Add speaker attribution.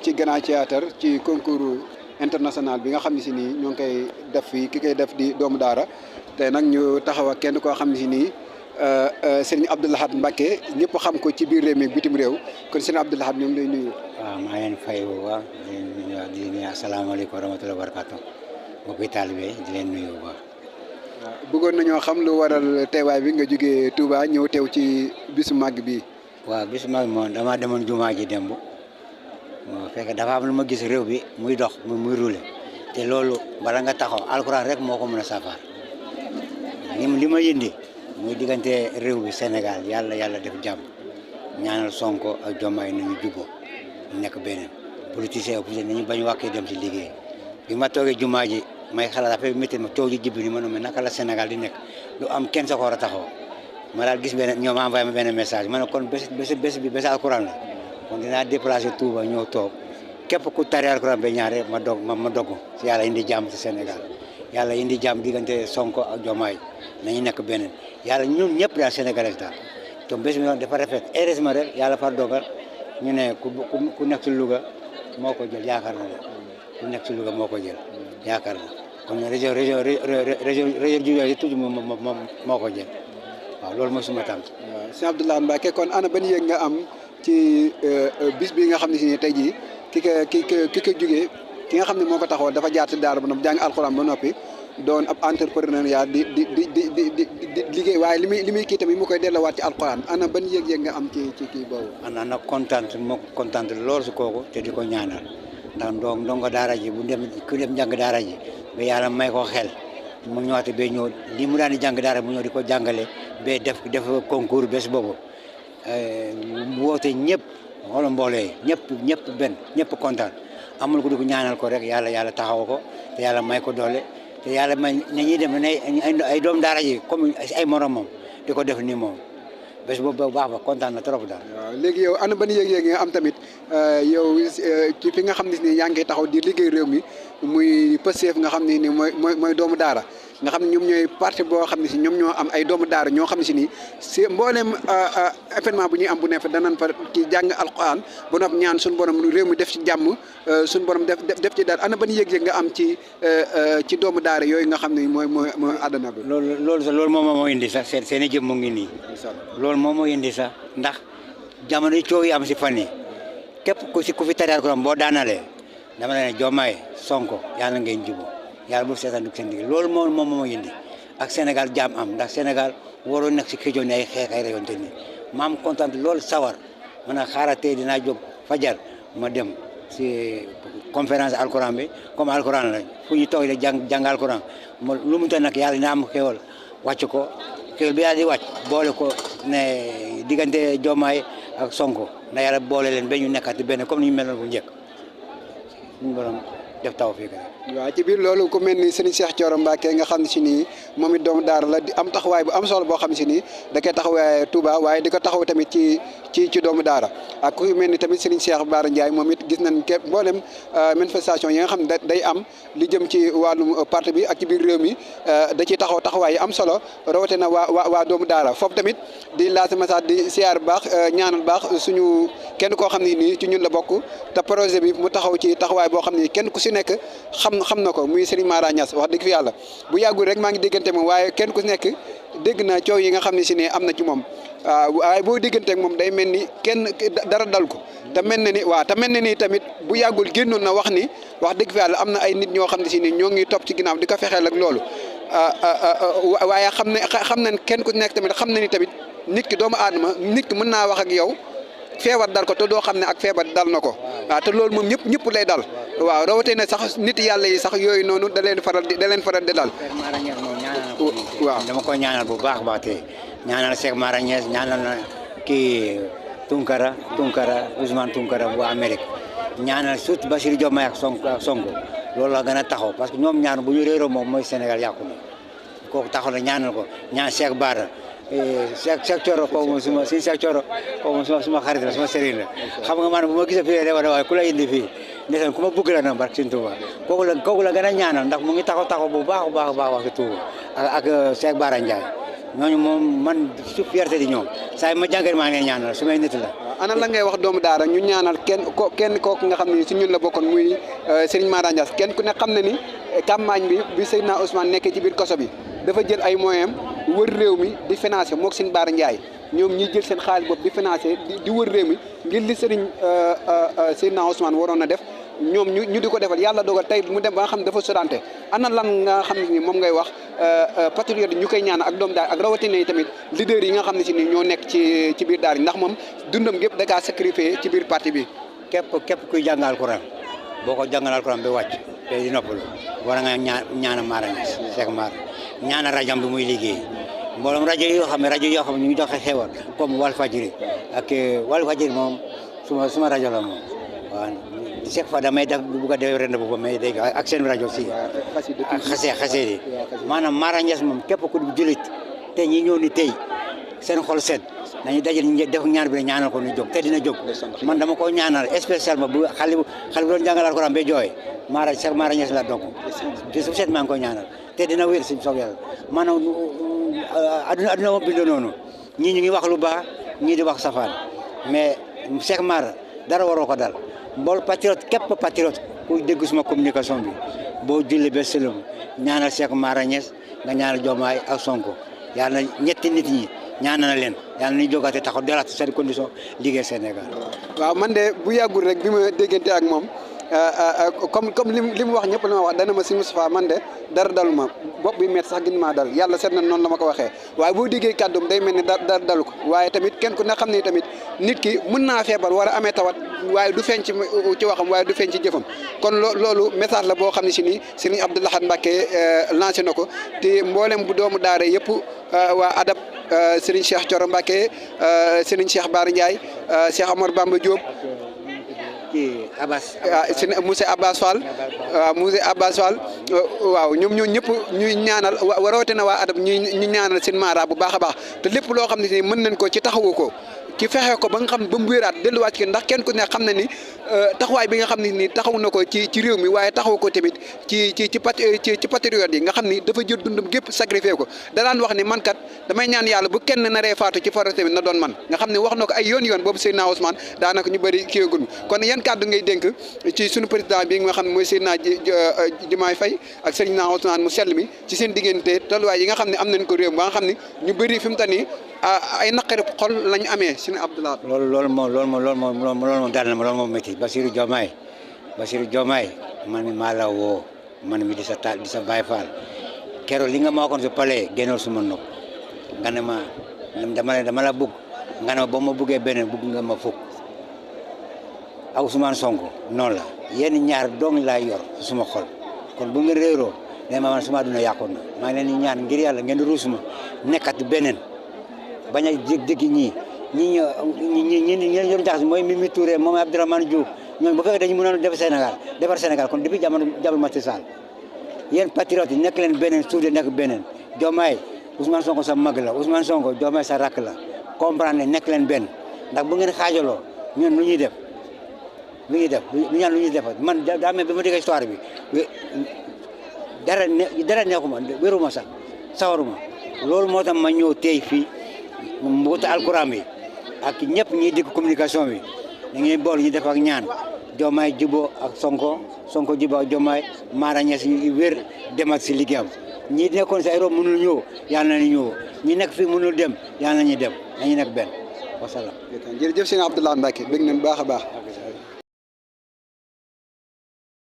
Speaker 1: ci Grand Théâtre ci concours international bi nga xam ne si nii ñoo ngi koy def fii ki koy def di doomu daara te nag ñu taxaw ak kenn koo xam ne si nii Serigne Abdou Lahad Mbacké ñëpp xam ko ci biir réew mi bitim réew kon Serigne Abdou Lahad ñoo ngi lay nuyu.
Speaker 2: waaw maa leen fay bu baax di nuyu asalaamaaleykum wa rahmatulah wa barakaatu mbokki taalibe di leen nuyu bu baax.
Speaker 1: waaw bëggoon nañoo xam lu waral teewaay bi nga jógee Touba ñëw teew ci bisu màgg bi.
Speaker 2: waaw bisu màgg moom damaa demoon jumaa ji démb fekk dafa am lu ma gis réew bi muy dox muy roulé te loolu bala nga taxaw alxuraan rek moo ko mën a saafara li ma yëndi muy diggante réew bi Sénégal yàlla def jàmm ñaanal Sonko ak Diomaye nañu jubbo nekk beneen politicien opposition nañu bañ wàkkee dem ci liggéey bi ma toogee jumaa ji may xalaat affaire bi métti ma toog ji jibbi ni ma ne naka la Sénégal di nekk lu am kenn sa ko war a taxaw ma daal gis benn ñoom envoyé ma benn message ma ne kon bés bi bés alxuraan la kon dinaa déplacé Touba ñëw toog képp ku tari alxuraan ba ñaare ma dogg si yàlla indi jàmm si Sénégal yàlla indi jàmm diggante Sonko ak Diomaye nañu nekk beneen yàlla ñun ñëpp daal sénégalais daal te bés bi dafa rafet heureusement rek yàlla far dogal ñu ne ku nekk ci Louga moo ko jël yaakaar na ku nekk ci Louga moo ko jël yaakaar na kon région yi tudd moo ko jël waaw loolu mooy suma tànk.
Speaker 1: waaw sëñ Abdou Lahad Mbacké kon ana ban yëg nga am ci bis bi nga xam ne si ne tey jii ki ko jugee ki nga xam ne moo ko taxawal dafa jaar ci daara ba noppi jàng alxuraan ba noppi doon ab entrepreneuriat di liggéey waaye li muy kii tamit mu koy delloowaat ci alxuraan ana ban yëg-yëg nga am ci kii boobu.
Speaker 2: ana kontaan moo kontaan lool si kooku te di ko ñaanal ndax ndongo daara ji ku dem jàng daara ji ba yàlla may ko xel mu ñëwaat ba ñëw li mu daan di jàng daara mu ñëw di ko jàngale ba def concours bés boobu woote ñëpp xoolal mbooloo yi ñëpp kontaan amul ko di ko ñaanal ko rek yàlla taxaw ko te yàlla may ko doole te yàlla may nañuy dem ay doom daara ji comme ay moromam di ko def ni moom bés boobu baax ba kontaan na trop daal.
Speaker 1: waaw léegi yow ana ban yëg-yëg nga am tamit yow ci fi nga xam ne ni yaa ngi taxaw di liggéey réew mi muy Pastef nga xam ne ni mooy doomu daara nga xam ne ñoom ñooy parti boo xam ne si ñoom ñoo am ay doomu daara ñoo xam ne si nii si mbooleem événement bu ñuy am bu nekk danañ fa ci jàng alquran ba noppi ñaan suñu borom réew mi def ci jàmm suñu borom def ci daal ana ban yëg-yëg nga am ci doomu daara yooyu nga xam ne mooy àdduna bi.
Speaker 2: loolu moom moo indi sax seen i jëm mu ngi nii. loolu moom moo indi sax ndax jamono coow yi am si fan yi képp ku fi tari alquran boo daanalee dama la ne Diomaye Sonko yàlla ngeen jubóo yàlla bu seetaan dugg seen digg loolu moom moo indi ak Sénégal jàmm am ndax Sénégal waroo nekk si région ay xeex ay région te ni ma am kontaan loolu sawar man a xaaral tey dinaa jóg fajar ma dem si conférence alquran bi comme alquran la fu ñu toog jàng alquran lu mu toll nag yàlla dina am xéwal wàcc ko xéwal bi yàlla di wàcc boole ko ne diggante Diomaye ak Sonko na yàlla boole leen ba ñu nekkati benn comme ni ñu meloon bu njëkk suñu borom def taw fii
Speaker 1: waaw ci biir loolu ku mel ni Serigne Cheikh Thioro Mbacké nga xam ne si nii moom it doomu daara la di am taxawaay bu am solo boo xam ne si nii da koy taxawaay Touba waaye di ko taxaw tamit ci doomu daara ak ku mel ni tamit Serigne Cheikh Bara Ndiaye moom it gis nañ képp mboolem manifestation yi nga xam ne day am li jëm ci wàllum parti bi ak ci biir réew mi da ciy taxawaay yi am solo rawatina waa doomu daara foofu tamit di lancé message di siyaar baax ñaanal baax suñu kenn koo xam ne nii ci ñun la bokk te projet bi mu taxaw ci taxawaay boo xam ne kenn ku si nekk xam na ko muy Serigne Mara Niass wax dëgg fi yàlla bu yàggul rek maa ngi déggante moom waaye kenn ku nekk dégg na coow yi nga xam ne si ne am na ci moom waaye boo dégganteeg moom day mel ni kenn dara dal ko te mel na ni tamit bu yàggul génnoon na wax ni wax dëgg fi yàlla am na ay nit ñoo xam ne si ne ñoo ngi topp ci ginnaaw di ko fexeel ak loolu waaye xam nañ kenn ku nekk tamit xam na ni tamit nit ki doomu aadama nit ki mën naa wax ak yow feebar dal ko te doo xam ne ak feebar dal na ko waaw te loolu moom ñëpp lay dal waaw rawatina sax nit yàlla yi sax yooyu noonu da leen faral di dal.
Speaker 2: waaw dama ko ñaanal bu baax te ñaanal Cheikh Mara Niass ñaanal na kii Tunkara Ousmane Tunkara bu Amérique ñaanal surtout Bassirou Diomaye ak Sonko loolu la gën a taxaw parce que ñoom ñaar bu ñu réeroo moom mooy Sénégal yàqu na kooku taxaw na ñaanal ko ñaan Cheikh Bara Cheikh Thioro kooku Cheikh Thioro kooku suma xarit la suma sëriñ la xam nga maanaam bu ma gisee fii waaye ku la indi fii ndeysaan ku ma bëgg la na barke Sëriñ Tuuba kooku la gën a ñaanal ndax mu ngi taxaw bu baax wax Tuuba ak Cheikh Bara Ndiaye ñooñu moom man su fierté di ñoom saa yi ma jàngal maa ngi leen ñaanal su may nit la
Speaker 1: ana la ngay wax doomu daara ñu ñaanal kenn kooku nga xam ne si ñun la bokkoon muy Serigne Mara Niass kenn ku ne xam na ni campagne bi Seydina Ousmane nekkee ci biir kaso bi dafa jël ay moyens wër réew mi di financé moog Serigne Bara Ndiaye ñoom ñi jël seen xaalis boobu di financé di wër réew mi ngir li Serigne Seydina Ousmane waroon a def ñoom ñu di ko defal yàlla dogal tey mu dem ba nga xam ne dafa sodante ana lan nga xam ne ni moom ngay wax patriote ñu koy ñaan ak doom daal ak rawatina yi tamit leader yi nga xam ne si ni ñoo nekk ci biir daara ndax moom dundam gépp da kaa sacrifié ci biir parti bi.
Speaker 2: képp kuy jàng alquran boo ko jàngal alquran ba wàcc te di noppalu war nga ñaana Mara Niass Cheikh Mara ñaana rajam bi muy liggéey mboolem rajo yoo xam ne ñu ngi joxe xewal comme Walfadjri ak Walfadjri moom suma rajo la moom waaw chaque fois damay def bu ko defee ren boobu mais dégg ak seen rajo si ak xasee di maanaam Mara Niass moom képp ku julit te ñi ñëw ni tey seen xol set nañu dajal ñu def ñaan bi ñaanal ko ñu jóg te dina jóg man dama ko ñaanal spécialement bu xale bu doon jàngal Alxuraan ba jooy Cheikh Mara Niass la donc te su set maa ngi koy ñaanal te dina wér si soog yàlla maanaam adduna moom bindoo noonu ñii ñu ngi wax lu baax ñii di wax safaan mais Cheikh Mara dara waroo ko dal mbool patriote képp patriote ku dégg suma communication bi boo julli ba sëlëm ñaanal Cheikh Mara Niass nga ñaanal Diomaye ak Sonko yàlla na ñetti nit ñi ñaanal na leen yàlla nañu jógaate taxaw delaat seen condition liggéey Sénégal.
Speaker 1: waaw man de bu yàggul rek bi ma déggante ak moom comme li mu wax ñëpp la ma wax dana ma si Moustapha man de dara daluma bopp bi métti sax gën maa dal yàlla seet na noonu la ma ko waxee waaye boo déggee kàddum day mel ni dara dalu ko waaye tamit kenn ku ne xam ne tamit nit ki mën naa feebar war a amee tawat waaye du feeñ ci waxam waaye du feeñ ci jëfam kon loolu message la boo xam ne si nii Serigne Abdou Lahad Mbacké lancé na ko te mboolem bu doomu daara yëpp waa adab Serigne Cheikh Thioro Mbacké Serigne Cheikh Bara Ndiaye Cheikh Omar Bamba Diop monsieur Abbas Fall waaw monsieur Abbas Fall waaw ñoom ñoo ñëpp ñuy ñaanal rawatina waa adab ñu ñaanal seen Mara bu baax a baax te lépp loo xam ne si mën nañ ko ci taxawu ko ci fexe ko ba nga xam ba mu wéeraat delluwaat ci ndax kenn ku ne xam na ni taxawaay bi nga xam ne ni taxaw na ko ci réew mi waaye taxaw ko tamit ci patriote yi nga xam ni dafa jël dundam gépp sacrifié ko da daan wax ni man kat damay ñaan yàlla bu kenn naree faatu ci farata tamit na doon man nga xam ne wax na ko ay yoon boobu Seydina Ousmane daanaka ñu bëri kiiwagul kon yan kàddu ngay dénk ci sunu président bi nga xam ne mooy Seydina Diomaye Faye ak Seydina Ousmane mu sell mi ci seen diggante tolluwaay yi nga xam ne am nañ ko réew ba nga xam ne ñu bëri fi mu toll nii ay naqari xol lañu amee suñu Abdoulaye.
Speaker 2: loolu moom daal na ma loolu moom métti Bassirou Diomaye man mi maa la woo man mi di sa Baye Fall keroog li nga ma waxoon si palais génnoon suma nopp nga ne ma dama la bëgg nga ne ma ba ma bëggee beneen bëgg nga ma fukk ak Ousmane Sonko noonu la yéen ñaar dong laa yor suma xol kon bu ngeen réeroo ne ma man suma duna yàqoon na maa ngi leen di ñaan ngir yàlla ngeen di ruus ma nekkat beneen bañ a jéggi ñi yor jaxas mooy Mimi Touré moom Abdourahmane Diouf ñooñu bu fekkee dañu mënoon defar Sénégal kon depuis jamono Macky Sall yéen patriotes yi nekk leen beneen suuf de nekk beneen Diomaye Ousmane Sonko sa mag la Ousmane Sonko Diomaye sa rakk la comprendre ne nekk leen benn ndax bu ngeen xaajaloo ñun lu ñuy def man daa mel ba ma dégg histoire bi dara neexuma wéruma sax sawaruma loolu moo tax ma ñëw tey fii mbuuta alquran bi ak ñëpp ñiy dégg communication bi da ngeen bool ñu def ak ñaan Diomaye juboo ak Sonko juboo ak Diomaye Mara Niass yi wér dem ak si liggéeyam ñi nekkoon si ay rob mënul ñëw yàlla nañu ñëw ñi nekk fii mënul dem yàlla nañu dem nañu nekk benn wasalaam.
Speaker 1: jërëjëf sëñ Abdou Lahad Mbacké bëgg nañ baax a baax.